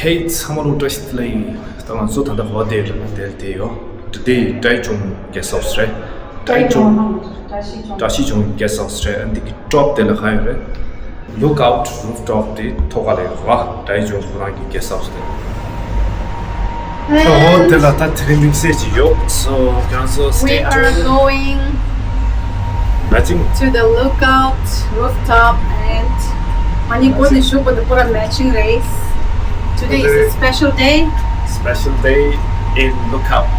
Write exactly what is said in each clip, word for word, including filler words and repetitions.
Hey, ཚང་མ་ལ་བཀྲ་ཤིས་བདེ་ལེགས། ད་ང་ཚོ་ད་ལྟ་ཧོ་ཏེལ་ལ་བསྡད་བསྡད་ཡོད། འདི་ཊའེ་ཅུང་གེ་སི་ཧའུ་སི་རེད། ཊའེ་ཅུང་། བཀྲ་ཤིས་ལྗོངས་གེ་སི་ཧའུ་སི་རེད། ཨ་འདི་གི་ཊོབ་དེ་ལ་ག་ཡོད་རེད། Lookout Rooftop དེ་ཐོག་ཁ་ལ་ཡོད་རེད་བ། ཊའེ་ཅུང་ཁོ་རང་གི་གེ་སི་ཧའུ་སི་དེ། ཨོ་དེ་ལ་ད་དེ་རིང་དམིགས་བསལ་ཅིག་ཡོད། So ཁྱེད་རང་ཚོ We stay are tuned. Going Matching. To the Lookout Rooftop and ང་གཉིས་སྒོ་ནས་ཞུགས་པ་དང་པོ་ར་matching རེད། Today is a special day. Special day in Lookout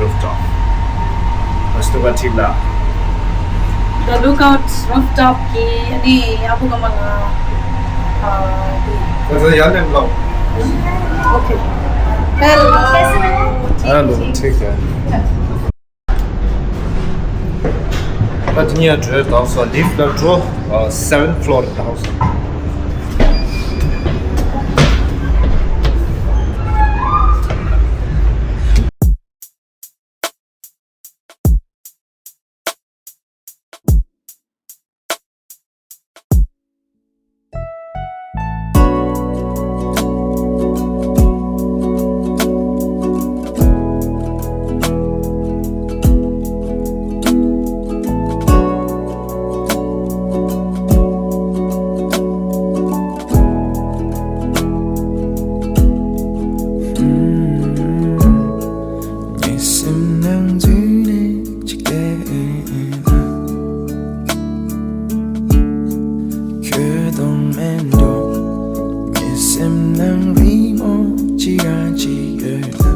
Rooftop. Let's do what you love. The Lookout Rooftop གི་ཨ་ནི་ཨ་ཁུ་ཀརྨ་ལགས། ཨ་དེ། ཁོ་ཚོ་ཡར་ལེན་ལོ། Okay. Hello. Hello, take care. ད་དེ་ནས་འགྲོ་དང་སོ་ལིཕ་ལ་འགྲོ། seventh floor དང་སོ། ངའི་སེམས་ནང་འཛུལ་ནས་ཅིག་བལྟས། ཁྱོད་མཐོང་མེད་འགྲོ། ངའི་སེམས་ནང་རི་མོ་ཅི་རང་ཅིག་ཡོད་ལ།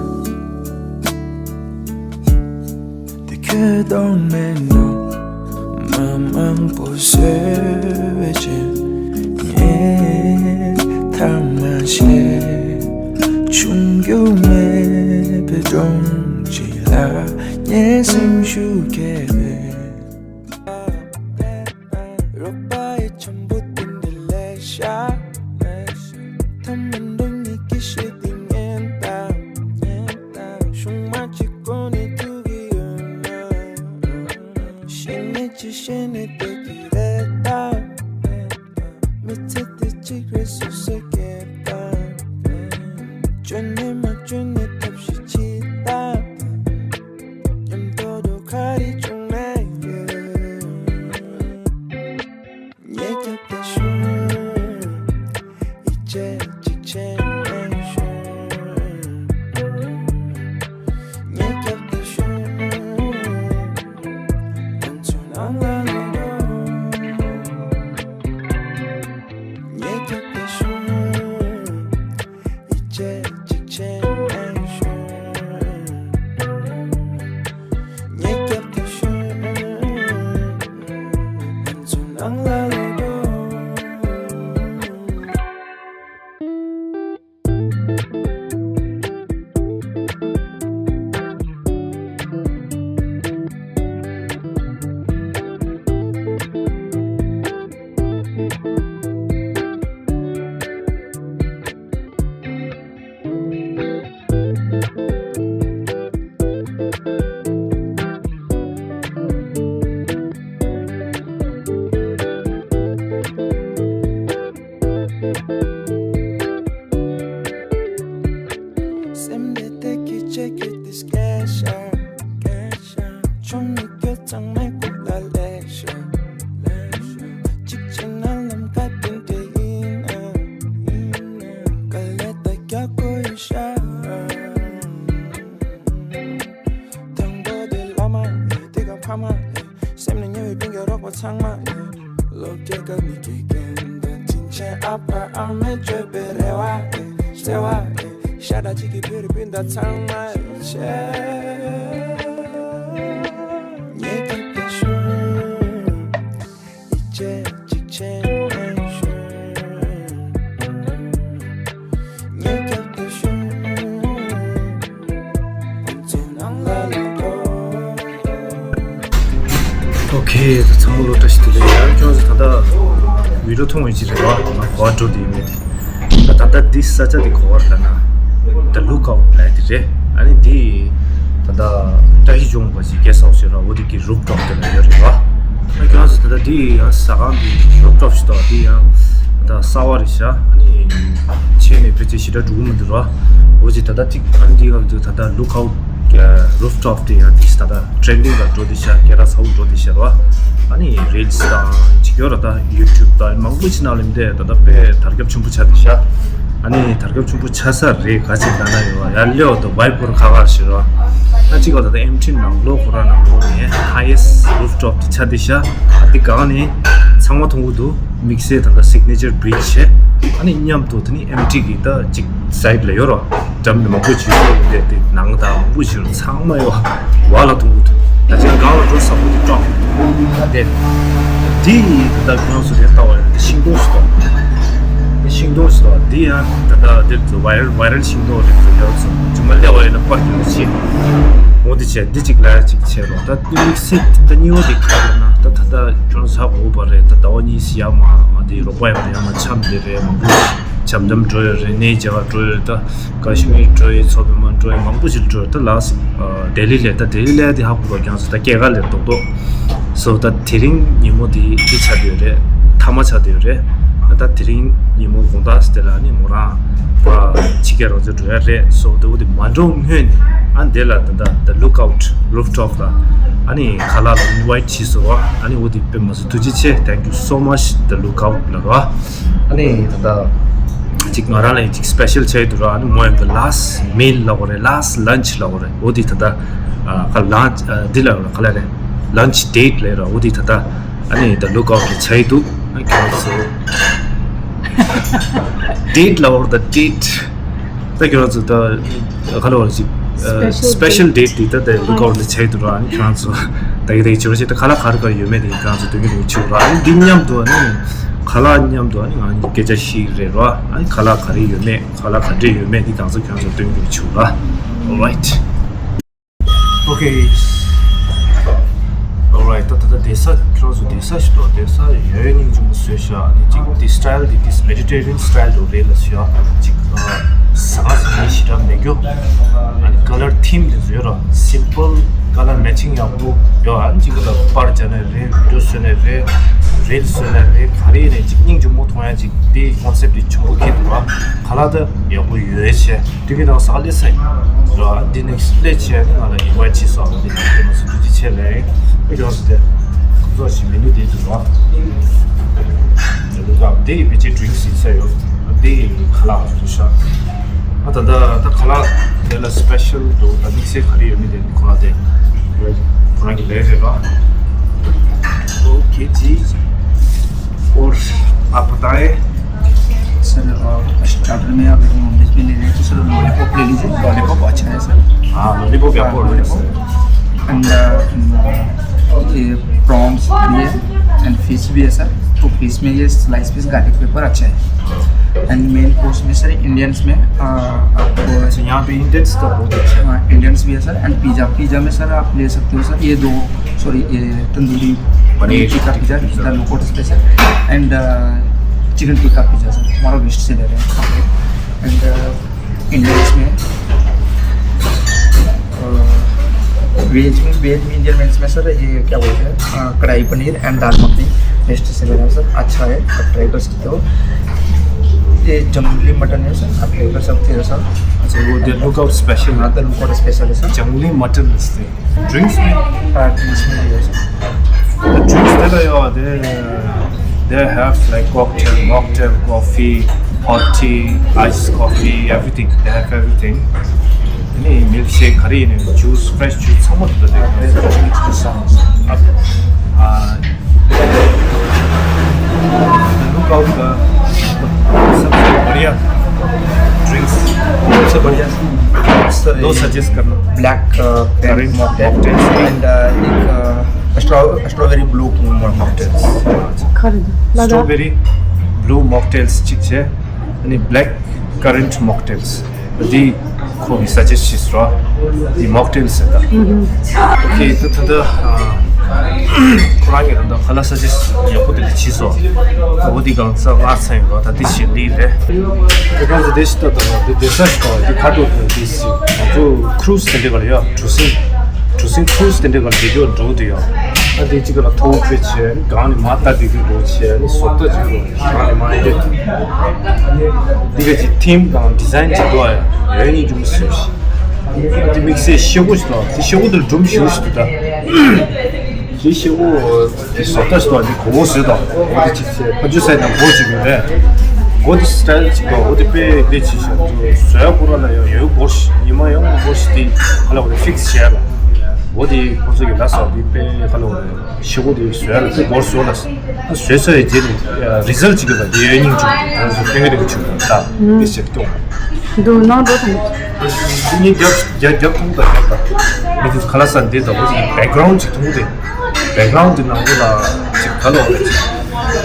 དེ་ཁྱོད་མཐོང་མེད་འགྲོ། མ་མང་པོ་བཟོས་བྱས་ངས་ཐ་མ་ཤེས། ཆུང་རྒྱུ་མེད་པའི་སྒྲོམ་གཅིག་ལ་ངའི་སེམས་ཤུགས་སྐྱེས་པས། རོགས་པ་ཡི་འཆམ་པོ་དེ་འདྲ་ལས་ཤ། ཐ་མ་འགྲོ་ནི་ཀི་ཤེས་དེ་ངན་ད། ངན་ད། ཤུང་མ་གཅིག་གོ་ནི་ཐུག་གི་ཡོད་ན། ཤེས་ནི་ཅི་ཤེས་ནི་དེ་གི་རེད་ད། མི་ཚེ་དེ་གཅིག་རེད་སོ་སོ་སྐྱེལ་ད། བཅོས་ནི་མ་བཅོས་ནི་ཐབས་ཤེས་ཅི་ད། མཉམ་དུ་འགྲོ་ག་རེ་བྱུང་ན་ཡོད། ངས་རྒྱབ་ཏུ་ཞོན། ཡིད་ཆེས་གཅིག་བྱས་ནས་ཞོན། ངས་རྒྱབ་ཏུ་ཞོན། ང་ཚོ་ནང་ལ་ལོག་འགྲོ། ངས་རྒྱབ་ཏུ་ཞོན། ཡིད་ཆེས་གཅིག་བྱས་ནས་ཞོན། ངས་རྒྱབ་ཏུ་ཞོན། ང་ཚོ་ནང་ལ་ལོག་འགྲོ། སེམས་འདི་དེ་གི་ཆེ་གི་དེ་སྐད་ཤར། ཆུང་མི་སྐད་ཚང་མའི་གུ་ལ་ལེགས་ཤོག་ཅིག་ཅིག་ན་ལམ་ཁ་དེ་འདྲ་ཡིན་ན། དཀའ་ལས་ད་རྒྱག་དགོས་ཡོད་ཤག་དང་པོ་དེ་བླ་མ་ཡིན། དེ་ག་ཕ་མ་ཡིན། སེམས་ནས་ཉེ་བའི་སྤུན་ཀྱག་རོགས་པ་ཚང་མ་ཡིན། སློབ་གྲྭའི་སྐབས་ནས་དགེ་རྒན་དང་དྲིན་ཆེན་ཨ་ཕ་ཨ་མས་བཅོས་པའི་རེ་བ་ཡིན། བརྩེ་བ་ཡིན། ཤ་ཁྲག་གཅིག་གི་བོད་རིགས་སྤུན་ཟླ་ཚང་མ་ཡིན་ཆེ། ངས་ཀྱང་དེ་ཞུ། ཡིད་ཆེས་གཅིག་བྱས་ནས་ཞུ། ངས་ཀྱང་དེ་ཞུ། ཁོང་ཚོའི་ནང་ལ་ལོག་འགྲོ། ཨོ་ཁེ། ད་ཚང་མ་ལོ་བཀྲ་ཤིས་བདེ་ལེགས། ཡང་ཁྱོད་ཚོ་ད་ལྟ་བི་ཌིའོ་མཐོང་བའི་ཅི་རེད་བ། ང་གོ་བ་འགྲོ་དེ་ཡིན་མེད་དེ། ད་ད་ལྟ་འདི་ས་ཆ་འདི་གོ་བར་ལ་ན། ད་ལུག་ཨའུ་ཊི་ལབ་དེ་རེད། ཨ་ནི་འདི་ད་ལྟ་བཀྲ་ཤིས་ལྗོངས་པ་ཞིག་གེ་སི་ཧའུ་སི་ཡོད་ར། འོ་འདི་གི་རུབ་ཊོབ་དེ་ལ་ཡོད་རེད་བ། ཨ་ཁྱོད་ཚོ་ད་ལྟ་འདི་ཡང་ཟ་ཁང་འདི་རུབ་ཊོབ་ཞིག་འདུག་འདི་ཡང་ད་གསར་བ་རེད་ཤག་ཨ་ནི་ ཆེ་ནས་ཕལ་ཆེར་ཞེ་དྲག་འགྲོ་གི་མི་འདུག་ར། འོ་ཅི་ད་ལྟ་ཅིག་ཨ་འདི་ག་འདུག་ད་ལྟ་ལུག་ཨའུཊ་རུཕ་ཊོབ་དེ་ཡང་དེ་ད་ལྟ་ཊྲེན་ཌིང་ལ་འགྲོ་དེ་ཤག་སྐད་གྲགས་ཚ་པོ་འགྲོ་དེ་ཤག་ར། ཨ་ནི་རིལ་སི་དང་ཅིག་ཡོད་ར། ད་ཡུ་ཊུབ་དང་མང་པོ་ཞིག་ནང་ལ་འདི་ད་ལྟ་དཔེ་དར་ཁྱབ་ཆེན་པོ་ཆགས་དེ་ཤག་ཨ་ནི་དར་ཁྱབ་ཆེན་པོ་ཆགས་ས་རེད། ག་ཅིག་ལ་ན་ཡོད་བ་ཡར་ལེའོ་ད་ཝའི་པོར་ཁ་ཁར་ཞིག་ར། ཨ་ཅིག་ག་ད་ལྟ་ཨེམ་ཊི་ནང་ལོགས་ཁོ་ར་ནང་ལོགས་ནས་ཧའེ་ཡེ་སི་ཊི་རུཕ་ཊོབ་དེ་ཆགས་དེ་ཤག་ཨ་དེ་ག་ནས་ཚང་མ་མཐོང་གི་འདུག་དམིགས་བསལ་ད་ལྟ་སིག་ནེ་ཅར་བྷི་རི་ཇི་བྱས། ཨ་ནི་མཉམ་དུ་དེ་ནི་ཨེམ་ཊི་གི་ད་ཅིག་སའིཌ་ལ་ཡོད་རོ། འགྲམ་ལ་མང་པོ་ཅིག་ཡོད་རེད་དེ་ནང་ད་མང་པོ་ཞིག་ཚང་མ་ཡོད། བ་ལ་མཐོང་གི་འདུག་ད་ཅིག་སྒང་ལ་འགྲོ་ས་མོ་དེ་སྤྲོ་ད་དེ་དེ་ད་ལྟ་ཁོང་ཚོ་རེད་ལྟ་བ་རེད། དེ་ཤིང་སྡོང་ཞིག་དང་དེ་ཤིང་སྡོང་ཞིག་དང་དེ་ཡང་ད་ལྟ་དེ་ཚོ་ཝའི་རལ་ཝའི་རལ་ཤིང་སྡོང་རེད། ཚོ་ཡོད་ཚོ་ཇུ་མ་ལེ་བ་ཡིན་ན་པར་གྱི་ཆེ་འོ་དེ་བྱས་འདི་གཅིག་ལ་གཅིག་བྱས་རོགས། ད་དམིགས་བསལ་ད་གཉིས་པ་དེ་ག་རེ་ན་ད་ད་ལྟ་ཁྱོད་ཚོ་ཧ་གོ་བ་རེད། ད་ཟླ་བ་གཉིས་ཡར་མར་དེ་རོགས་པ་ཡོད་ན་ཡར་མར་འཆམ་དེ་རེད། མང་པོ་འཆམ་འཆམ་འགྲོ་ཡོད་རེད། གནས་མཇལ་བ་འགྲོ་ཡོད། ད་ཀ་ཤི་མིར་འགྲོ་ཡོད། མཚོ་པདྨ་འགྲོ་ཡོད། མང་པོ་ཞིག་འགྲོ་ཡོད། ད་ལགས་ལྡི་ལི་ལ་ད་ལྡི་ལི་ལ་དེ་ཧ་གོ་བ་ཀྱང་ཚོ་ད་སྐྱེས་སྐར་ལས་རྡོག་རྡོག་སོ་ད་དེ་རིང་ཉིན་མོ་དེ་དེ་ཆགས་ཡོད་རེད། མཐའ་མ་ཆགས་ཡོད་རེད། ད་དེ་རིང་ཉིན་མོ་དགོང་དག་དེ་ལ་ནི་མོ་རང་ཕྱི་རྒྱལ་རང་ཚོ་འགྲོ་ཡ་རེད། སོ་དེ་འོ་དེ་མ་འགྲོ་སྔོན་ནས་ཨ་འདི་ལ་ད་ད་The Lookout Rooftop ལ་ཨ་ནི་ཁ་ལག་ལ་ཨིན་ཝའི་ཊི་བྱས་སོང་བ། ཨ་ནི་འོ་དེ་དཔེ་མ་སྲིད་ཐུགས་རྗེ་ཆེ། Thank you so much The Lookout ལ་ར། ཨ་ནི་ད་ད་ཅིག་ང་རང་ལ་ཅིག་སི་པེ་ཤལ་ཆགས་ཡོད་འདུག་ར། ཨ་ནི་མོ་ཡང་གི་ལཱ་སི་ཊི་མིལ་ལབ་དགོས་རེད། ལཱ་སི་ཊི་ལན་ཆི་ལབ་དགོས་རེད། འོ་དེ་ད་ད་ཨ་ཁ་ལན་ཆི་ཨ་འདི་ལ་ཡོད་ར། ཁ་ལ་རེད། ལན་ཆི་ཌེ་ཊི་ལ་ཡོད་ར། འོ་དེ་ད་ད་ཨ་ནི་ད་ལུག་ཨའུཊ་ལ་ཆགས་ཡོད་འདུག་ཨ་ཁྱོད་ཚོ་ཌེ་ཊི་ལབ་དགོས་རེད། ད་ཌེ་ཊི་ད་ཁྱོད་ཚོ་ད་ཁ་ལ་བ་ཅིག་ཨ་སི་པེ་ཤལ་ཌེ་ཊི་དེ་ད་ད་ལུག་ཨའུཊ་ལ་ཆགས་ཡོད་འདུག་ར། ཨ་ནི་ཁྱོད་ཚོ་ད་གི་ད་གི་བྱེད་རོགས་བྱེད། ད་ཁ་ལག་ག་རེ་ག་རེ་ཡོད་མེད་དེ་ཁྱོད་ཚོ་སྟོན་གི་འདུག་བྱེད་རོགས། ཨ་ནི་འདི་མཉམ་དུ་ཨ་ནི་ཁ་ལག་མཉམ་དུ་ཨ་ནི་ང་སྐད་ཆ་ཞིག་རེད་རོ། ཨ་ནི་ཁ་ལག་ག་རེ་ཡོད་མེད། ཁ་ལག་ག་འདྲས་ཡོད་མེད་འདི་གང་ཚོད་ཁྱོད་ཚོ་སྟོན་གི་བྱུང་ར། Alright. Alright. ད་ད་ད་བསྡད་ས་ཁྱོད་ཚོ་བསྡད་ས་ཞིག་འདུག་བསྡད་ས་ཡོད་སྙིང་རྗེ་མོ་བཟོས་ཤག་ཨ་ནི་ཅིག་འདི་སི་ཊལ་འདི་འདི་མེ་ཌི་ཊེ་རི་ཡན་སི་ཊལ་འདྲ་རེད་ལ་ཞུ་ཡ། ཅིག་ཟ་ཁང་ཟ་ཁང་ཞེ་དྲག་མེད་རྒྱུ། ཨ་ནི་ཀ་ལར་ཐིམ་དེ་ཚོ་ཡོད་ར། སིམ་པལ་ཀ་ལར་མེ་ཆིང་ཡག་པོ་ཡོད། ཨ་ནི་ཅིག་ལ་པར་བྱས་ན་རེད། བི་ཌི་ཡོ་བཟོས་ན་རེད། རིལ་བཟོས་ན་རེད། ག་རེ་ཡིན་ནའི་ཅིག་སྙིང་རྗེ་མོ་མཐོང་ཡ་ཅིག་དེ་ཀོན་སེབ་དེ་ཆེན་པོ་འཁྱེར་འདུག་ར། ཁ་ལག་ད་ཡག་པོ་ཡོད་བྱས། དེ་གི་དང་ས་ག་ལེ་སའི་ར། འདི་ནེག་སི་ལེ་བྱས་ནི་ང་ལ་ཨིན་ཝའི་ཊི་བྱས་སོང་། འདི་དེ་མ་སུ་ཐུགས་རྗེ་ཆེ་ལེ། ཨོ་ཡོང་སི་དེ་ཁོ་ཚོ་ཞིག་མི་ནུ་དེ་འདུག་ར། འདི་ག་དེ་ཡི་བེ་ཅི་ཌི་རིང་སི་ཡིན་ས་ཡོད། དེ་ཡི་ཁ་ལག་འདུག་ཤག་ཨ་ད་ད་ད་ཁ་ལག་དེ་ལ་སི་པེ་ཤལ་འདུག་ད་དམིགས་བསལ་ག་རེ་ཡོད་མེད་དེ་ཁོ་རང་དེ་ཁོ་རང་གི་ལས་རེད་ར། ཨོ་ཁེ་ཇི། और आप बताएं सर, अ, स्टार्टर में अगर नॉनवेज में ले रहे हैं तो सर लॉलीपॉप ले लीजिए, लॉलीपॉप अच्छा है सर। हाँ, लॉलीपॉप भी आपको हाँ, ऑर्डर कर सकते हैं। एंड, अ, ये प्रॉन्स भी है एंड फिश भी है सर। तो फिश में ये स्लाइस फिश गार्लिक पेपर अच्छा है। एंड मेन कोर्स में सर इंडियंस में, अ, आपको अच्छा, यहाँ पे इंडियंस का बहुत अच्छा है। हाँ, इंडियंस भी है सर। एंड पिज़्ज़ा, पिज़्ज़ा में सर आप ले सकते हो सर ये दो, सॉरी, ये tandoori paneer paneer tikka pizza, pizza. The local special and, uh, chicken tikka pizza sir, हमारा वेस्ट से ले रहे हैं। एंड, अ, इंडियंस में, अ, वेज में, वेज में, इंडियन मेल्स में सर ये क्या बोलते हैं, uh, kadai paneer and dal makhani best seller रहे हैं सर, अच्छा है, आप ट्राई कर सकते हो। ये जंगली मटन है सर, आप ट्राई कर सकते हो सर। अच्छा, वो द लुकआउट स्पेशल है। हाँ, द लुकआउट स्पेशल है सर। जंगली मटन इससे। Drinks में? हाँ, drinks में भी है sir. The drinks that are there, they, they have like cocktail, mocktail, coffee, hot tea, iced coffee, everything. They have everything. Any milkshake, curry, any juice, fresh juice, ཚང་མ་འདུག་ད། ཨ། lookout का सबसे बढ़िया ड्रिंक्स। सबसे बढ़िया। दो सजेस्ट करना। Black, uh, currant mocktail. Mocktail. And, uh, एक, uh, straw-, strawberry blue mocktail. Strawberry blue mocktails གཅིག་བྱས། ཨ་ནི་བླེག་ཀ་རེན་ཊི་མོག་ཊེལ་སི། འདི་ཁོ་གི་སཱ་ཇེ་སི་ཊི་བྱས་སོང་། འདི་མོག་ཊེལ་སི་ཟེར་ད། ཨོ་ཁེ། ད་ད་ད་ཁོ་རང་གི་ད་ད་ཁ་ལག་སཱ་ཇེ་སི་ཊི་ཡག་པོ་དེ་འདྲ་བྱས་སོང་། ད་འོ་འདི་གང་ས་ལ་ཚན་ཡོད་ར། ད་འདི་བཞིན་འདི་རེད། དེ་གང་ས་དེ་ཞིག་ད་ད་འདི་བསྡད་ས་ཞིག་དང་འདི་ཁ་ཐུག་ད་འདི་ཞིག་ང་ཚོ་ཁུ་རུ་སི་དེ་འདྲ་ག་ལ་ཡོད། གྲུ་གཟིངས་གྲུ་གཟིངས་ཁུ་རུ་སི་དེ་འདྲ་ག་ལ་བསྡད་རྒྱུ་འགྲོ་གི་འདུག་ཡོད། ཨ་དེ་གཅིག་ལ་ཐོག་པེ་བྱས་ནི་གང་ནས་མ་ལྟ་དེ་དུས་འགྲོ་བྱས་ནི་བཟོ་ལྟ་ཅིག་རོ་གང་ནས་མ་ཡིན་ཏེ། འདི་ག་ཅིག་ཐིམ་དང་ཌི་ཛའིན་ཅིག་འགྲོ་ཡ་ཡོད་ནི་འཇུག་སྲིད་ཤི། ཨ་དེ་དམིགས་བསལ་ཤེལ་སྒོ་ཞིག་དང་དེ་ཤེལ་སྒོ་དེར་སྒྲོམ་ཞུ་ཞིག་ཏུ་ད། དེ་ཤེལ་སྒོ་དེ་བཟོ་ལྟ་ཞིག་དང་དེ་གོ་བོ་བཟོས་དང་འོ་དེ་ཅིག་བྱས་ཕ་ཇུ་སའི་དང་སྒོ་ཅིག་ཡོད་རེད། སྒོ་དེ་སི་ཊའིལ་ཅིག་དང་འོ་དེ་དཔེ་དཔེ་ཅིག་བཞག་འདུག་བཟོ་ཡ་ཁོ་ར་ལ་ཡང་ཡོད་སྒོ་ཞིག་ཉི་མ་ཡང་སྒོ་ཞིག་དེ་ཧ་ལ་འོ་དེ་ཕིག་སི་བྱས་ལ། འོ་དེ་ཁོ་ཚོ་གི་ལ་སོགས་དེ་དཔེ་ཧ་ལ་འོ་རེད། ཤེལ་སྒོ་དེ་བཟོས་ལ་དེ་སྒོར་བཟོ་ལ། བཟོས་ཚར་བའི་རྗེས་ནས་རི་ཛལ་ཅིག་ཡོད་པ་དེ་ཡོད་སྙིང་བྱུང་། ང་ཚོ་ཕན་གི་རེད་བྱུང་ད་དེ་ཟེར་སྐྱོང་། འདུག་ནང་འགྲོ་དང་། ངས་རྒྱབ་རྒྱབ་རྒྱབ་ཐུང་དང་རྒྱབ་དང་། མི་དེ་ཁ་ལག་ཟ་འདི་དང་འོ་ཅིག་བེག་གྷ་རའུན་ཌི་ཅིག་ཐུང་དེ། བེག་གྷ་རའུན་ཌི་དེ་ནང་ལོགས་ལ་ཅིག་ག་ལ་འོ་རེད་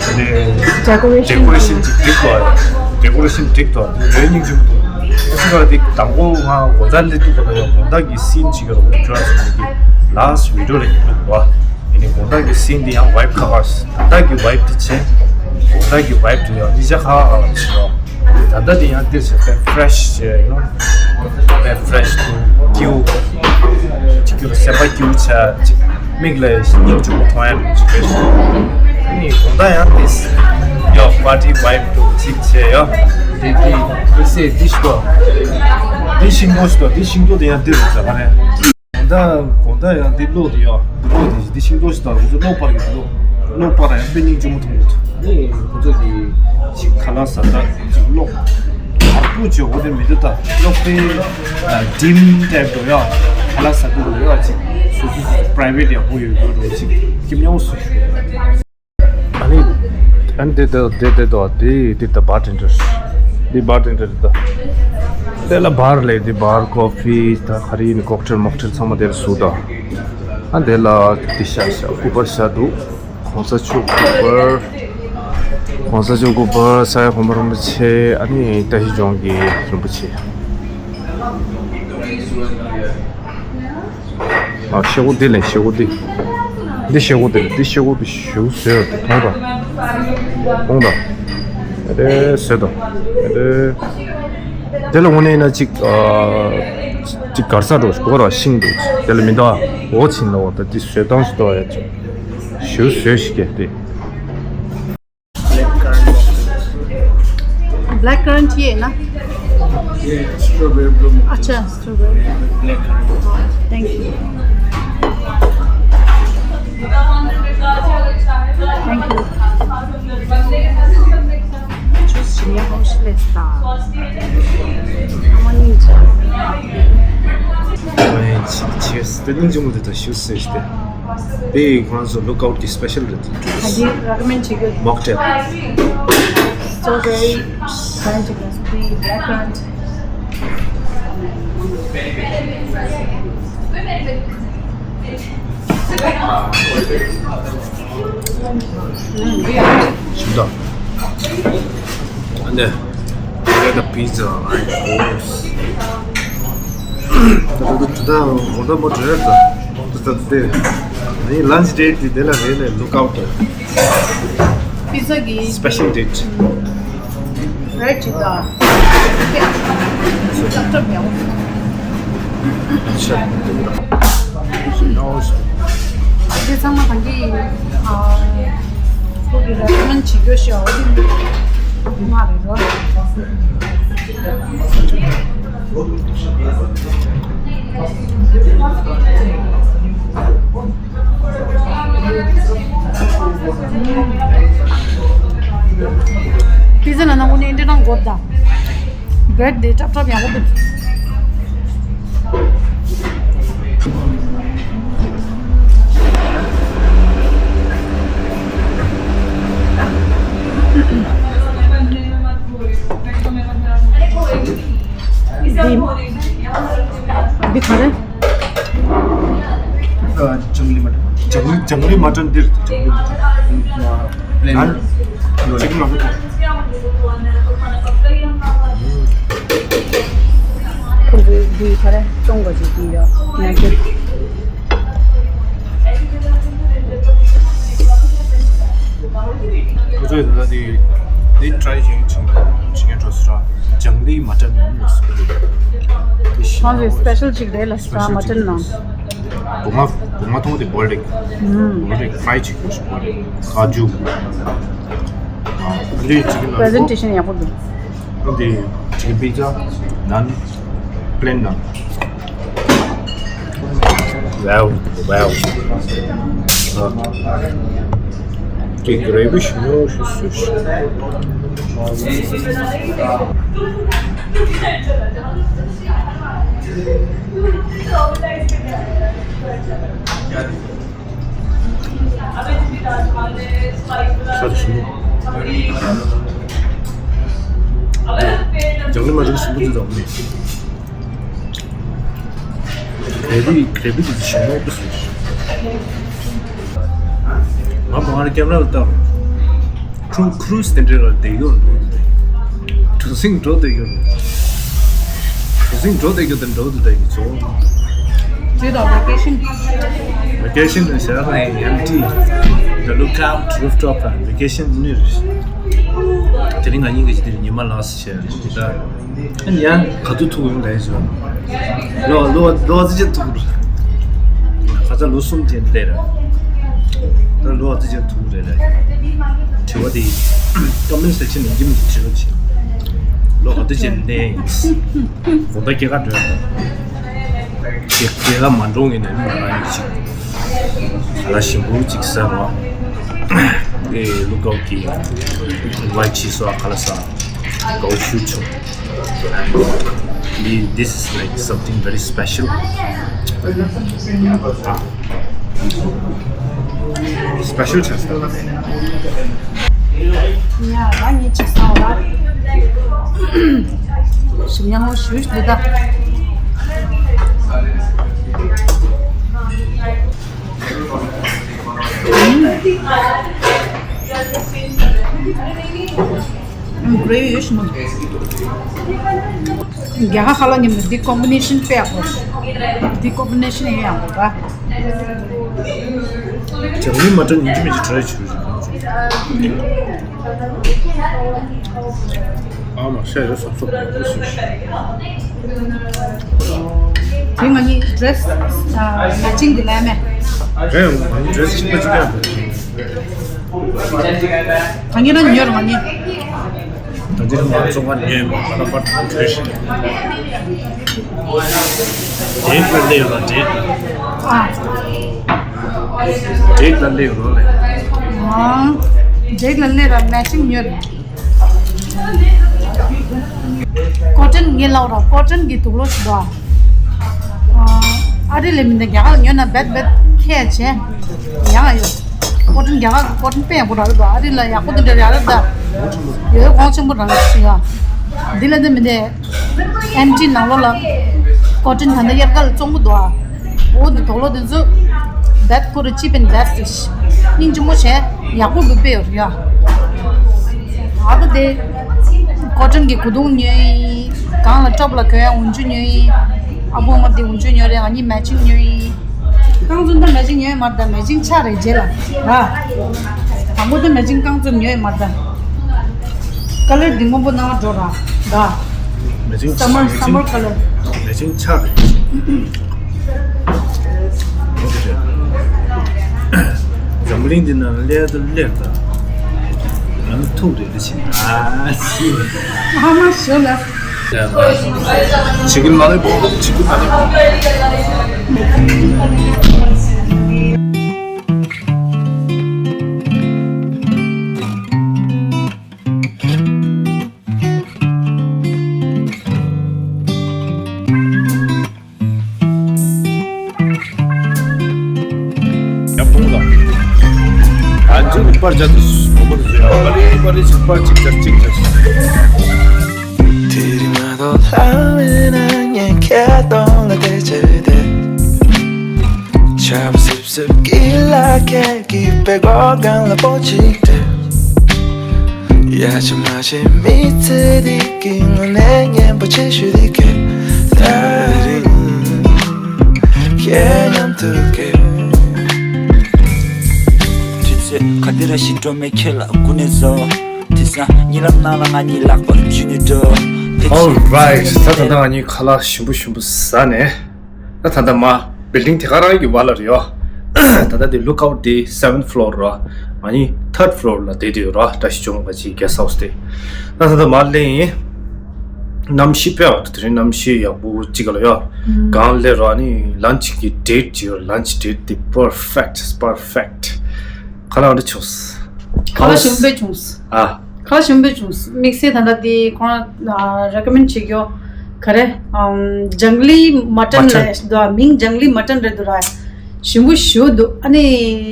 ཅིག་དེ་ནས་ཌེ་ཀོ་རེ་ཤན་ཌེ་ཀོ་རེ་ཤན་ཅིག་སྒྲིག་དགོས་རེད། ཌེ་ཀོ་རེ་ཤན་སྒྲིག་དགོས་དེ་ཡོད་སྙིང་བྱུང་དུ། ཨ་ཅིག་ག་དེ་དང་པོ་ང་དགོང་དག་སླེབས་དུས་ག་ལ་ཡང་དགོང་དག་གི་སིན་ཅིག་ཡོད་རེད། འོ་དེ་ཁྱོད་རང་ཚོ་གི་ལ་སི་ཊི་བི་ཌི་ཡོ་ལ་ཡིན་འདུག་བ། ཡིན་ནའི་དགོང་དག་གི་སིན་འདི་ཡང་ཝའིབ་ཁ་ཁ་ཞིག་ད་ལྟ་གི་ཝའིབ་འདི་བྱས། དགོང་དག་གི་ཝའིབ་འདི་ཡང་གཉིས་ཆ་ཁ་ཁ་ལ་བྱས་རོགས། ད་ལྟ་འདི་ཡང་འདིར་བྱས་པའི་ཕི་རེ་ཤི་བྱས་ཡིན་ནོ། པའི་ཕི་རེ་ཤི་དུ་སྐྱིའུ་ཅིག་གྱུར་སེམས་པ་སྐྱིའུ་ཆ་ཅིག་མིག་ལ་སྙིང་རྗེ་པོ་མཐོང་ཡ་ཅིག་རེད་ཤག་ཨ་ནི་དགོང་དག་ཡང་འདི་ཡང་པར་ཊི་ཝའིབ་འདུག་ཅིག་བྱས་ཡ། འདི་འདི་འདི་སེ་འདི་ཤི་ཏོ། འདི་ཤིང་ཏོ་ཤི་ཏོ། འདི་ཤིང་ཏོ་འདི་ཡང་འདིར་རེད་ད་ག་རེ། དགོང་དག་དགོང་དག་ཡང་འདི་ལོག་འདི་ཡོད། འདི་ལོག་འདི་འདི་ཤིང་ཏོག་ཞིག་དང་ཁོ་ཚོ་གློག་སྤར་གྱི་འདུག་གློག་སྤར་ཡང་དཔེ་སྙིང་རྗེ་མོ་མཐོང་གི་འདུག་ཨ་ནི་ཁོ་ཚོ་གི་ཅིག་ཁ་ལག་ཟ་ད་ཅིག་གློག་དར་པོ་བྱས་འོ་དེ་མི་འདུག་ད་གློག་དཔེ་ཌིམ་ཊའིབ་འགྲོ་ཡ། ཁ་ལག་ཟ་དུས་འགྲོ་ཡ་ཅིག་སོ་སོ་སོ་སོ་པ་རའི་ཝེ་ཊི་ཡག་པོ་ཡོད་འགྲོ་འགྲོ་ཅིག་སྐྱིད་ཉམས་སུ་ཞུ། ཨ་ནི་ཨ་ནི་དེ་དེ་དེ་དེ་དོ་དེ་དེ་ད་བར་ཊེན་ཌར། དེ་བར་ཊེན་ཌར་ད། དེ་ལ་བར་ལས་དེ་བར་ཀོ་ཕི་ད་ག་རེ་ཡིན་ཀོག་ཊེལ་མོག་ཊེལ་ཚང་མ་དེར་བཟོ་ད། ཨ་དེ་ལ་དེ་ཤ་ཤ་སྐུ་པར་ཤ་འདུག་གོང་ས་མཆོག་སྐུ་པར། གོང་ས་མཆོག་སྐུ་པར་ས་ཡ་གོང་མ་རིན་པོ་ཆེ། ཨ་ནི་བཀྲ་ཤིས་ལྗོངས་ཀྱི་རིན་པོ་ཆེ། ཨ་ཤེལ་སྒོ་འདི་ལས་ཤེལ་སྒོ་འདི། འདི་ཤེལ་སྒོ་འདི་ལས་འདི་ཤེལ་སྒོ་འདི་ཞུ་ཟེར་ཏེ་མཐོང་དང་། མཐོང་དང་། རེ་ཟེར་དང་། རེ། དེ་ལ་དངོས་གནས་ཡིན་ན་ཅིག་ཨ། ཅིག་གར་ས་འགྲོ་སྐོར་བ་ཤིང་འདུག་དེ་ལ་མི་འདུག་ཨ། འོ་ཕྱིན་ལ་འོ་ད་འདི་བཟོས་སྟངས་ཤིག་འདུག་ཨ་ཡ་ཅིག་ཞུ་ཟེར་ཞིག་གེ་དེ། Black currant ये है ना? ये strawberry bloom। अच्छा, strawberry। Black currant। Thank you। Thank you। Juice ཉེ་ཧོ་ཤི་ལེ་སྟ། Cheers. དེ་ནི་ཇུ་མུ་དེ་ད་ཞུ་སེ་ཞིག་དེ། དེ་ཁོང་ཚོ་ལུག་ཨའུཊ་གི་སི་པེ་ཤལ་རེད། ཨ་དེ་རེ་ཀོ་མེན་ཌི་བྱེད་དགོས། མོག་ཊེལ། སི་ཊོ་བེ་རི། ཁོ་རེན་ཊི་གི་རེ་སི་པི། བྷི་ལེག་ཀ་རན་ཊི། ཞིམ་ད། ཨ་ནི། Get a pizza, of course. ད་ད་ད་ད་ད་ད་མོ་ཊ་རེད་ད། ད་ད་དེ། ནི་ལན་ཆི་ཌེ་ཊི་དེ་དེ་ལ་རེད་ལེ། ལུག་ཨའུཊ་དེ། པི་ཛ་གི་སི་པེ་ཤལ་ཌེ་ཊི། རེད་ཅི་ད། ཀྲབ་ཀྲབ་ཡག་པོ། ཨ་ཅེ། དེ་ཚང་མ་གང་གི་ཨ། ཁོ་གི་རེ་ཀོ་མེན་ཌི་བྱེད་རྒྱུ་ཞིག་ཨོ་དེ་མ་རེད་རོ། པི་ཛ་ལ་ནང་ཁོ་ནས་འདྲེ་ནང་གོ་ད། བེད་དེ་ཀྲབ་ཀྲབ་ཡག་པོ་འདུག་འདི་ག་རེ། ཨ། ཇང་ལི་མ་ཊོན། ཇང་ལི་ཇང་ལི་མ་ཊོན་འདིར་ཇང་ལི་མ་ཊོན། ཨ། ཅིག་མ་ཧུ། ཁོང་ཚོའི་འདི་ག་རེ་ཅོང་ག་ཅིག་འདི་ཡོད་ཉག་གི། ཁོ་ཚོས་ད་ལྟ་དེ་དེ་ཊ་རའི་བྱེད་བྱེད་མཁན་འགྲོ་སོང་ར། ཇང་ལི་མ་ཊོན་ནང་ལ་སོང་། ཁོང་ཚོའི་སི་པེ་ཤལ་ཅིག་རེད་ལ་སི་པེ་ཤལ་མ་ཊོན་ནང་། སྒོ་ང་སྒོ་ང་མཐོང་དེ་བོལ་རེད། ཨུམ། བོལ་རེད། ཕ་རའི་ཅིག་ཡོད་ཤི་བོལ་རེད། ཁ་ཇུ། ཨ་འདི་ཅིག་ལ་པི་རི་ཟེན་ཊེ་ཤན་ཡག་པོ་འདུག་ཨ་འདི་ཅིག་པི་ཛ་ནན་པི་ལེན་ནན། Wow, wow. Какие грибы, снюши, суши. ས་དེ་ཞིམ་པོ། ལྗང་ནི་མ་ལྗང་ཞིམ་པོ་ཅིག་འདུག་ནི། ག་རེ་ག་རེ་དེ་ཞིམ་པོ་དེ་སུ། ང་མ་ང་ཀེམ་ར་ལ་ལྟ་རོགས། ཁྲུ་ཁྲུ་སི་དེ་འདྲ་ལ་བསྡད་ཡོད་འདུག་གྲུ་གཟིངས་འགྲོ་བསྡད་ཡོད། གྲུ་གཟིངས་འགྲོ་བསྡད་ཡོད་དེ་འགྲོ་བསྡད་ཡོད་ཚོ། དུས་དང་vacation། Vacation་ནི་ཟེར་ན་ཡང་ཏི། The Lookout Rooftop་ལ་vacation་ནི་རེད། དེ་རིང་ང་གཉིས་ཀྱི་ཅི་དེ་ཉི་མ་ལགས་སུ་བྱས་རེད་ད། ཡང་ག་དུས་ཐུག་ཡོང་ལས་བྱུང་། ལོ་ལོ་ལོ་ཙི་ཅི་ཐུག་རེད། ཁ་ཚ་ལོ་གསུམ་ཅན་ལས་རེད། ད་ལོ་ཙི་ཅི་ཐུག་རེད་ལས། དྲི་བ་དེ་ཀོ་མེན་སེག་ཤན་ནས་ཡིན་གཅིག་མིན་གཅིག་དྲི་བ་བྱེད། ལོ་ག་དུས་ཅན་ལས་ཡིན། དགོང་དག་སྐྱེས་ཀ་འགྲོ་ཡོད། སྐྱེས་ཀ་མ་འགྲོ་ངེས་ནས་མི་མ་རང་ཡིན་གཅིག་ལ་ཞིམ་པོ་གཅིག་ཟ་རོགས། ཨེ་ལུག་ཀའོ་གི་ཝའི་ཆི་སོ་ཨ་ཁ་ལ་ས་གའོ་ཤུ་ཆུ། This is like something very special. Special chance. ཡ་ང་གཉིས་གཅིག་ཟ་བ་ར། ཞིམ་ཉམས་པོ་ཞུ་ཞུ་ད། ཨུམ། ཨུམ། གྲེ་བི་ཡོད་ཤི་མོ། རྒྱ་ཧ་ཧ་ལ་ཉམས་ནས་འདི་ཀོམ་བི་ནེ་ཤན་དཔེ་ཡག་པོ། འདི་ཀོམ་བི་ནེ་ཤན་ཡང་ཡག་པོ་ར། ཇ་མི་མ་ཏྲ་ཉིན་གཅིག་མིན་གཅིག་ཊ་རའི་བྱེད་རོགས་བྱེད། ཨ་མ་ཤ་ཡོད་སོབ་སོབ་ཡོད་སོབ། དེ་ང་གཉིས་ཌི་རེ་སི་མེ་ཅིང་གི་ལས་མེད། རེད། ང་གཉིས་ཌི་རེ་སི་གཅིག་པ་གཅིག་རྐྱང་རེད། ད་ཉེ་རང་ཉོས་རང་ཉེ། ད་འདིར་མ་བཙོང་བ་ཉོས་མ་ཁ་ལ་པར་བྲོས་ཤིང་། ཌེ་ཊི་ལ་སླེབས་ཡོད་ལ་ཌེ་ཊི། ཨ། ཌེ་ཊི་ལ་སླེབས་ཡོད་ལ། ཨ། ཌེ་ཊི་ལ་སླེབས་ར་མེ་ཅིང་ཉོས། ཀོ་ཊོན་ངས་ལབ་ར་ཀོ་ཊོན་གྱི་དུག་ལོག་ཞིག་འདུག་ཨ། ཨ་རི་ལས་མི་འདི་རྒྱ་གར་ཉོས་ན་རྦད་རྦད་ཁྱད་བྱས་ཡང་ཡོད། ཀོ་ཊོན་རྒྱ་གར་གྱི་ཀོ་ཊོན་དཔེ་ཡག་པོ་རག་གི་འདུག་ཨ་རི་ལ་ཡག་པོ་འདི་འདྲ་རག་རེད་ད། ཡོད་གོང་ཆེན་པོ་རག་གི་ཞིག་ཡ། འདི་ལ་འདི་མི་འདི་ཨེམ་ཊི་ནང་ལོགས་ལ་ཀོ་ཊོན་ད་ལྟ་དབྱར་ཁ་ལ་བཙོང་གི་འདུག་ཨ། འོ་འདི་དུག་ལོག་འདི་ཚོ་རྦད་ཁོ་ར་ཅི་པན་རྦད་ཏིས་སྙིང་རྗེ་མོ་བྱས་ཡག་པོ་འདུག་དཔེ་ཡོད་རེད་ཡ། ཨ་ད་དེ་ཀོ་ཊོན་གྱི་གོས་ཐུང་ཉོས་ཡིན། གང་ལ་ཊོབ་ལ་གོན་ཡ་འོན་ཆུ་ཉོས་ཡིན། ཨ་བུ་མ་དེ་འོན་ཆུ་ཉོས་རེད། ང་གཉིས་མེ་ཅིང་ཉོས་ཡིན། རྐང་བཙུན་ད་མེ་ཅིང་ཉོས་མ་ད་མེ་ཅིང་ཆ་རེད་རྗེས་ལ་ར། དང་པོ་ད་མེ་ཅིང་རྐང་བཙུན་ཉོས་མ་ད། ཀ་ལར་འདི་སྔོན་པོ་ནང་འགྲོ་ར་ད། མེ་ཅིང་སམ་མར་སམ་མར་ཀ་ལར། མེ་ཅིང་ཆ་རེད། འཛམ་བུ་གླིང་འདི་ན་སླེབས་དུ་སླེབས་ད། ང་ནི་ཐུག་རེད་ད་ཕྱིན། ཨ་ཙི། ཨ་མ་ཞོ་ལ། ཆི་གི་མ་ལེ་བོ་ཆི་གི་མ་ལེ་བོ། ཡང་ཕུང་ལ། ཨ་ཅུ་པར་ཅ་དུ་སོ་མ་དུ་ཡང་པར་རི་པར་རི་ཅིག་པར་ཅིག་ཅར་ཅིག་ཅར། དེ་རིང་མ་གཏོགས་ལྷ་མེད་ན་ངས་ཁྱེད་གདོང་ལ་བལྟས་བྱས་བསྡད། ཆབ་སིབ་སིབ་ཀྱི་ལ་ཁད་ཀྱི་པད་གོ་གང་ལ་པོ་ཅིག་སྤྲད། ཡ་ཆ་མ་ཆེ་མི་ཚེ་འདི་གི་ངོ་ནས་སྙན་པོ་ཆེ་ཤོས་འདི་གས། ད་རིང་ཁྱེད་མཉམ་དུ་གས། དུས་ཚོད་ག་དེ་ར་ཞིག་འགྲོ་མེད་ཁྱེད་ལ་སྐུ་ནས་བཟོ། དེ་སང་གཉིད་ལམ་ནང་ལ་ང་གཉིས་ལག་པར་འཇུས་ནས་འགྲོ། Alright། ད་ད་ལྟ་ང་གཉིས་ཁ་ལག་ཞིམ་པོ་ཞིམ་པོ་ཟ་ནས། ད་ད་ལྟ་མ། བིལ་ཌིང་དེ་ག་རང་གི་བར་ལ་རེད་ཡོ། ད་ལྟ་དེ་ལུག་ཨའུཊ་དེ་སེ་ཝན་ཐི་ཕློར་ར། ཨ་ནི་ཐར་ཐི་ཕློར་ལ་བསྡད་དེ་ཡོད་ར། བཀྲ་ཤིས་ལྗོངས་ག་ཅིག་གེ་སི་ཊི་ཧའུ་སི་དེ། ད་ད་ལྟ་མར་སླེབས་ཡིན། གནམ་གཤིས་དཔེ་ཡག་པོ་འདུག་དེ་རིང་གནམ་གཤིས་ཡག་པོ་ཅིག་ལ་ཡོད། གང་སླེབས་ར། ཨ་ནི་ལན་ཆི་གི་ཌེ་ཊི་ཅིག་ཡོད། ལན་ཆི་ཌེ་ཊི་དེ་པར་ཕེག་ཊི། པར་ཕེག་ཊི། ཁ་ལག་འདི་བྱུང་། ཁ་ལག་ཞིམ་པོ་བྱུང་། ཨ། ཁ་ལག་ཞིམ་པོ་བྱུང་། དམིགས་བསལ་ད་ལྟ་དེ་ཁོང་ལ་རེ་ཀོ་མེན་ཌི་བྱེད་རྒྱུ་ག་རེ། ཨམ། ཇང་གི་ལི་མ་ཊན་མ་ཊན་ལབ་འདུག་མིང་ཇང་གི་ལི་མ་ཊན་རེད་འདུག་ར། ཞིམ་པོ་ཞེ་པོ་འདུག་ཨ་ནི་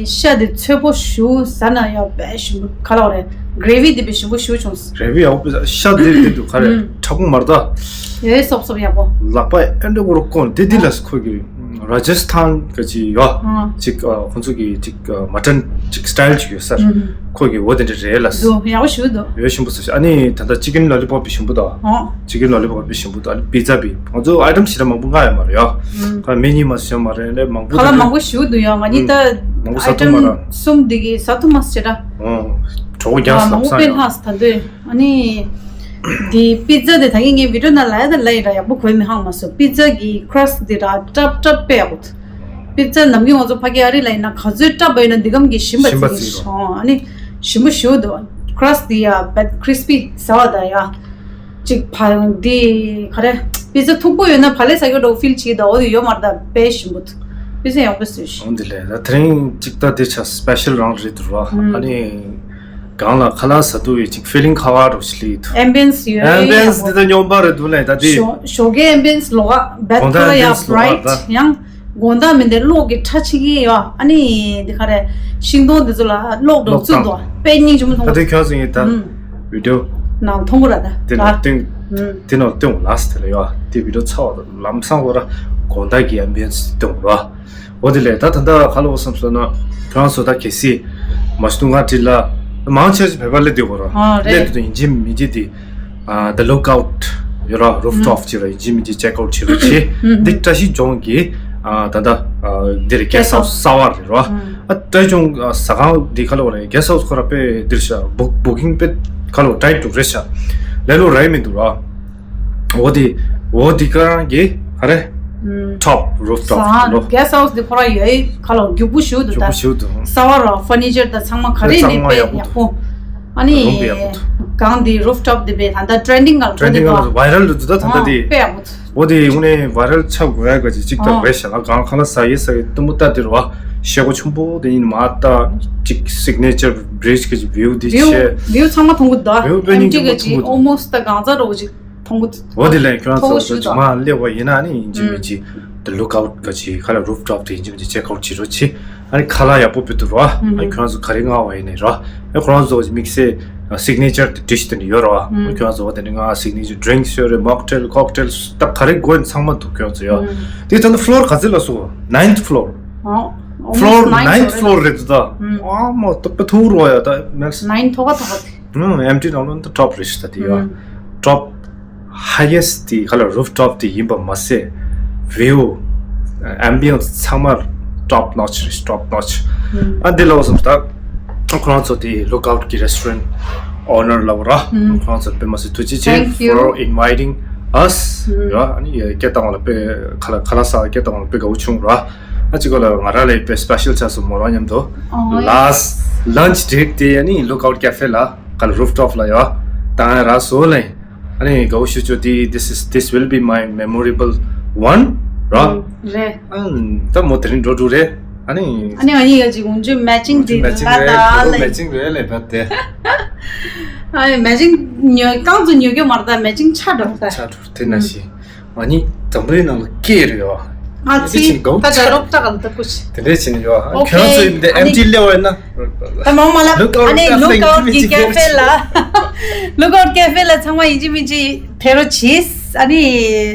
ཤ་དེ་ཚོད་པོ་ཞེ་པོ་ཟ་ན་ཡང་དཔེ་ཞིམ་པོ། ཁ་ལག་རེད། གྷི་རེ་ཝི་དེ་དཔེ་ཞིམ་པོ་ཞེ་པོ་བྱུང་། གྷི་རེ་ཝི་ཡག་པོ། ཤ་དེ་དེ་འདུག་ག་རེ། ཨུམ། དྲག་པོ་མ་རེད་ད། ཡོད། སོབ་སོབ་ཡག་པོ། ལག་པ་ཨེ་འདྲ་བོ་རུ་བསྐོར། དེ་དེ་ལ་ཁོ་གི་ར་ཇ་སི་ཐན་ག་ཅིག་ཡོད། ཨ། ཅིག་ཨ། ཁོང་ཚོ་གི་ཅིག་ཨ། མ་ཊན་ཅིག་སི་ཊལ་ཅིག་ཡོད་ས་རེད། ཨུམ། ཁོ་གི་འོ་དེ་འདྲ་རེད་ལ། འདུག་ཡག་པོ་ཞེ་པོ་འདུག་ཡོད། ཞིམ་པོ་ཟེར་ཤག་ཨ་ནི་ད་ལྟ་ཅི་ཀེན་ལོ་ལི་པོབ་དཔེ་ཞིམ་པོ་འདུག་ཨོ། ཅི་ཀེན་ལོ་ལི་པོབ་དཔེ་ཞིམ་པོ་འདུག་ཨ་ནི་པི་ཛ་དཔེ། ང་ཚོ་ཨའི་ཊམ་ཞེ་དྲག་མང་པོ་མངགས་ཡོད་མ་རེད་ཡ། ཨུམ། ཁོ་མི་གཉིས་མ་ཟ་མ་རེད། ཨ་ནི་མང་པོ། ཁ་ལག་མང་པོ་ཞེ་པོ་འདུག་ཡ། ང་གཉིས་ད། ཨུམ། མང་པོ་ཟ་ཨའི་ཊམ་ཐུབ་མ་རེད། གསུམ་འདི་གི་ཟ་ཐུབ་མ་ཟེར་ད། ཨོ། གྲོགས་པོ་རྒྱག་ཨ། ས་མང་པོ་ལབ་དཔེ་ས་ཡ། ལྷག་ད་འདོད། ཨ་ནི། འདི་པི་ཛ་དེ་ད་གིན་ངས་བི་ཌི་ཡོ་ནང་ལ་ཡ་ད་ལབ་ཡིན་ར། ཡག་པོ་གོ་མི་ཧང་མ་སོང་། པི་ཛ་གི་ཁི་ར་སི་ཊི་དེ་ར་སྲབ་སྲབ་དཔེ་ཡག་པོ་འདུག་པི་ཛ་ནམ་རྒྱུན་ང་ཚོ་ཕ་གི་ཨ་རི་ལ་ཡིན་ན་ག་ཚོད་སྲབ་པ་ཡིན་ན་འདི་གམ་གྱི་ཞིམ་པ་ཞིམ་པ་ཅིག་ཅིག་རེད། ཨོ། ཨ་ནི་ཞིམ་པོ་ཞེ་པོ་འདུག་ཁི་ར་སི་ཊི་དེ་ཡ་བད་ཁི་རི་སི་པི་ཟ་བ་ད་ཡ། ཅིག་ཕ་འདི་ག་རེ། པི་ཛ་མཐུག་པོ་ཡོད་ན་བག་ལེབ་ཟ་རྒྱུ་འདྲ་པོ་ཕིལ་བྱེད་ད། འོ་དེ་ཡོད་མ་རེད་ད། དཔེ་ཞིམ་པོ་འདུག་པི་ཛ་ཡག་པོ་བཟོས་ཤག་འོ་འདི་ལས་ད་དེ་རིང་ཅིག་ད་དེ་ཆ་སི་པེ་ཤལ་རང་རེད་འདུག་ར། ཨ་ནི། གང་ལ་ཁ་ལག་ཟ་དུས་ཡི་ཅིག་ཕི་ལིང་ཁ་བ་རོ་ཞིག་ལི་ཐུ། ཨེམ་བི་ཡེན་སི་ཡོད། ཨེམ་བི་ཡེན་སི་འདི་ད་སྙོམས་པ་རེད་འདུག་ལས་ད་དེ། ཞོགས་ཞོགས་ཀའི་ཨེམ་བི་ཡེན་སི་ལོགས་ཀ་བེད་ཁོ་ལ་ཡ་བྷ་རའིཊ་ཡང་། དགོང་དག་མིན་ཏེ་གློག་གི་ཁྲ་ཆིག་གི་ཡོད། ཨ་ནི་འདི་ག་རེ། ཤིང་སྡོང་འདི་ཚོ་ལ་གློག་འདྲ་བཙུགས་འདུག་དཔེ་སྙིང་རྗེ་མོ་མཐོང་གི། ད་དེ་ཁྱོད་ཚོ་ཡིན་ད། ཨུམ། བི་ཌི་ཡོ་ནང་མཐོང་གི་ར་ད། དེ་ནང་སྟོན། ཨུམ། དེ་ནང་སྟོན་ལ་སི་དེ་ལ་ཡོད། དེ་བི་ཌི་ཡོ་ཚར་བ་ལམ་སང་བ་ར། དགོང་དག་གི་ཨེམ་བི་ཡེན་སི་སྟོན་ར། འོ་དེ་ལས་ད་ད་ལྟ་ག་ལ་འོ་བསམ་སོང་ན། ཁྱོད་རང་ཚོ་ད་གལ་སྲིད་མ་སྟོན་ག་དྲི་ལ། མང་ཆེ་ཆེ་བོད་པ་སླེབས་དུས་གོ་ར། ཨ་རེད། སླེབས་དུས་ཡིན་གཅིག་མིན་གཅིག་དེ། ཨ། The Lookout ཡོད་ར། རུབ་ཊོབ་ཅིག་ར། ཡིན་གཅིག་མིན་གཅིག་ཅེག་ཨའུཊ་བྱེད་རོགས་བྱེད། འདི་བཀྲ་ཤིས་ལྗོངས་ཀྱི། ཨ། ད་ལྟ། ཨ། འདི་རེད། གེ་སི་ཊི་ཧའུ་སི་གསར་པ་རེད་ར། ཨ། བཀྲ་ཤིས་ལྗོངས་ཟ་ཁང་འདི་ག་ལ་འོ་རེད། གེ་སི་ཊི་ཧའུ་སི་ཁོ་ར་དཔེ་འདིར་ཤ་བུག་བུ་ཀིང་དཔེ་ག་ལ་འོ་ཊའིཊ་འདུག་རེད་ཤ། ལེ་ལོ་རེད་མི་འདུག་ར། འོ་དེ། འོ་དེ་ག་རང་གི་ག་རེ། ཨུམ། ཊོབ། རུབ་ཊོབ་ཟ་ཁང་ལོ། གེ་སི་ཊི་ཧའུ་སི་དེ་ཁོ་རང་ཡོད་ཁ་ལོ། རྒྱུག་པོ་ཞེ་པོ་འདུག་རྒྱུག་པོ་ད་ཞེ་པོ་འདུག་གསར་པ་ར། ཕར་ནི་ཅར་དང་ཚང་མ་ག་རེ་ནས་ཚང་མ་དཔེ་ཡག་པོ་ཡག་པོ། འདུག་ཨ་ནི། རུམ་དཔེ་ཡག་པོ་འདུག་གང་དེ་རུབ་ཊོབ་དེ་དཔེ་ད་ལྟ་ཊེན་ཌིང་ག་ལ་འགྲོ་དེ་འདུག་བ། ཝའི་རལ་འདུག་ད་ད་ལྟ་དེ། དཔེ་ཡག་པོ་འདུག་འོ་དེ་དངོས་གནས་ཝའི་རལ་ཆགས་དགོས་ཡག་ག་ཅིག་ཅིག་ད་ཨ། རེད་ཤག་ལ། གང་ཁ་ལག་ཟ་ཡི་ཟ་ཡི་གཏུམ་པོ་ལྟ་དེ་རུ་བ། ཤེལ་སྒོ་ཆུང་པོ་དེ་ཡིན་མ་ད་ཅིག་སིག་ནེ་ཅར་བྷི་རི་ཇི་ག་ཅིག་བིའུ་དེ་བིའུ་ཆེ། བིའུ་ཚང་མ་མཐོང་གི་འདུག་བིའུ་དཔེ་ཨེམ་ཊི་སྙིང་རྗེ་ག་མོ་ཅིག་མཐོང་གི་འདུག་ཨོལ་མོ་སི་ཊི་ད་གང་ཚ་འགྲོ་གི་ཅིག་མཐོང་གི་འདུག་འོ་དེ་ལས་ཁྱོད་རང་ཚོ་ཅིག་མ་སླེབས་པ་ཡིན་ན་ནི་ཡིན་གཅིག་མིན་གཅིག་The Lookout ག་ཅིག་ཁ་ལག་རུབ་ཊོབ་དེ་ཡིན་གཅིག་མིན་གཅིག་ཅེག་ཨའུཊ་བྱེད་རོགས་བྱེད། ཨ་ནི་ཁ་ལག་ཡག་པོ་དཔེ་འདུག་རོ། ཨ་ནི་ཁྱོད་རང་ཚོ་ག་རེ་མངགས་པ་ཡིན་ནའི་རོ། ཨ་ཁོ་རང་ཚོ་དམིགས་བསལ་སིག་ནེ་ཅར་དེ་ཌི་ཤི་དེ་འདྲ་ཡོད་རོ། ཨ་ཁྱོད་རང་ཚོ་དེ་འདྲ་མངགས། སིག་ནེ་ཅར་ཌི་རིང་ཀི་སི་ཡོད་རེད། མོག་ཊེལ་ཀོག་ཊེལ་ད་ག་རེ་དགོས་ཡིན་ཚང་མ་འདུག་ཁྱོད་རང་ཚོ་ཡོ། དེ་ད་ནི་ཕི་ལོར་ག་ཚོད་ལ་སོང་། ནའིན་ཐི་ཕི་ལོར། ཕི་ལོར་ནའིན་ཐི་ཕི་ལོར་རེད་འདུག་ད། ཨ་མ་ཏོག་པ་ཐུག་རོ་ཡ་ད་མེལ། ནའིན་ཐོག་ཁ་ཐོག་ཁ་དེ། ཨུམ། ཨེམ་ཊི་ནང་ལོ་ད་ཊོབ་རེད་ཤག་ད་དེ་ཡོ། ཨུམ། ཊོབ། ཧའི་ཡེ་སི་ཊི་དེ་ག་ལ་རུབ་ཊོབ་དེ་ཡིན་པ་མ་ཟད། བིའུ། ཨེམ་བི་ཡེན་སི་ཚང་མ་ཊོབ་ནོ་ཆི་རེད། ཊོབ་ནོ་ཆི། ཨ་འདི་ལ་འོ་བསམ་ད། ཁོ་རང་ཚོ་དེ་ལུག་ཨའུཊ་གི་རེ་སི་ཊོ་རེན་ཊི་ཨོ་ནར་ལ་བ་ར། ཁོ་རང་ཚོ་དཔེ་མ་སྲིད་ཐུགས་རྗེ་ཆེ། Thank you for inviting us. ཡ་ཨ་ནི་སྐད་བཏང་བ་ལ་དཔེ་ཁ་ལག་ཁ་ལག་ཟ་སྐད་བཏང་བ་ལ་དཔེ་དགའ་བོ་བྱུང་ར། ཨ་ཅི་གོ་ལ་ང་རང་ལ་དཔེ་སི་པེ་ཤལ་ཆགས་སོང་མོ་རང་མཉམ་དུ། ལཱ་སི་ཊི་ལན་ཆི་ཌེ་ཊི་དེ་ཨ་ནི་ལུག་ཨའུཊ་ཀེ་ཧྥེ་ལ་ག་ལ་རུབ་ཊོབ་ལ་ཡ་བཏང་ཡ་ར་སོ་ལེ། ཨ་ནི་དགའ་བོ་ཞུ་ཆོག་དེ། This is, this will be my memorable one ར། རེད། ཨ་ད་མོ་དེ་རིང་འགྲོ་འགྲོ་རེད། ཨ་ནི། ཨ་ནི་ཨ་ནི་ཡ་ཅིག་འུན་ཆུ་མེ་ཆིང་དེ་མེ་ཆིང་རེད། ལ་ད་ལེ། མེ་ཆིང་རེད་ལེ་བ་དེ། ཨ་ནི་མེ་ཆིང་ཉོ་རྐང་ཚོ་ཉོ་རྒྱུ་མ་རེད་ད། མེ་ཆིང་ཆ་འགྲོ་ད། ཆ་འགྲོ་དེ་ན་ཞིག་ཨ་ནི་འཛམ་བུ་གླིང་ནང་ལ་སྐད་རེད་ཡོ། ཨ་ཙི་ད་ད་རོགས་ད་ག་ལ་ད་ཀུ་ཤི། དེ་འདྲས་བྱས་ནས་ཡོ། ཨོ་ཁེ། ཁྱོད་ཚོ་ཡིན་དེ་ཨ་ནི་ཨེམ་ཊི་སླེབས་པ་ཡིན་ན། ད་མང་མ་ལ། ལུག་ཨའུཊ་ཨ་ནི་ལུག་ཨའུཊ་གི་ཀེ་ཧྥེ་ལ། ལུག་ཨའུཊ་ཀེ་ཧྥེ་ལ་ཚང་མ་ཡིན་གཅིག་མིན་གཅིག་ཕེབས་རོགས་གྱིས། ཨ་ནི་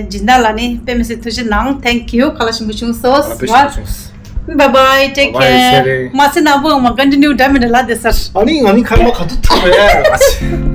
སྦྱིན་བདག་ལ་ནི་དཔེ་མི་སྲིད་ཐུགས་རྗེ་གནང་། Thank you། ཁ་ལག་ཞིམ་པོ་བྱུང་སོང་། ཨ་དཔེ་ཞིམ་པོ་བྱུང་། Bye bye, take care. Bye bye, ཤེས་རེད། མ་སེ་ནག་པོ་ངོ་མ་ཀོན་ཊི་ནིའུ་འདྲ་མི་འདྲ་ལ་དེ་སར། ཨ་ནི་ང་ནི་ཁར་མ་ག་ཐུག་ཐུག་རེད།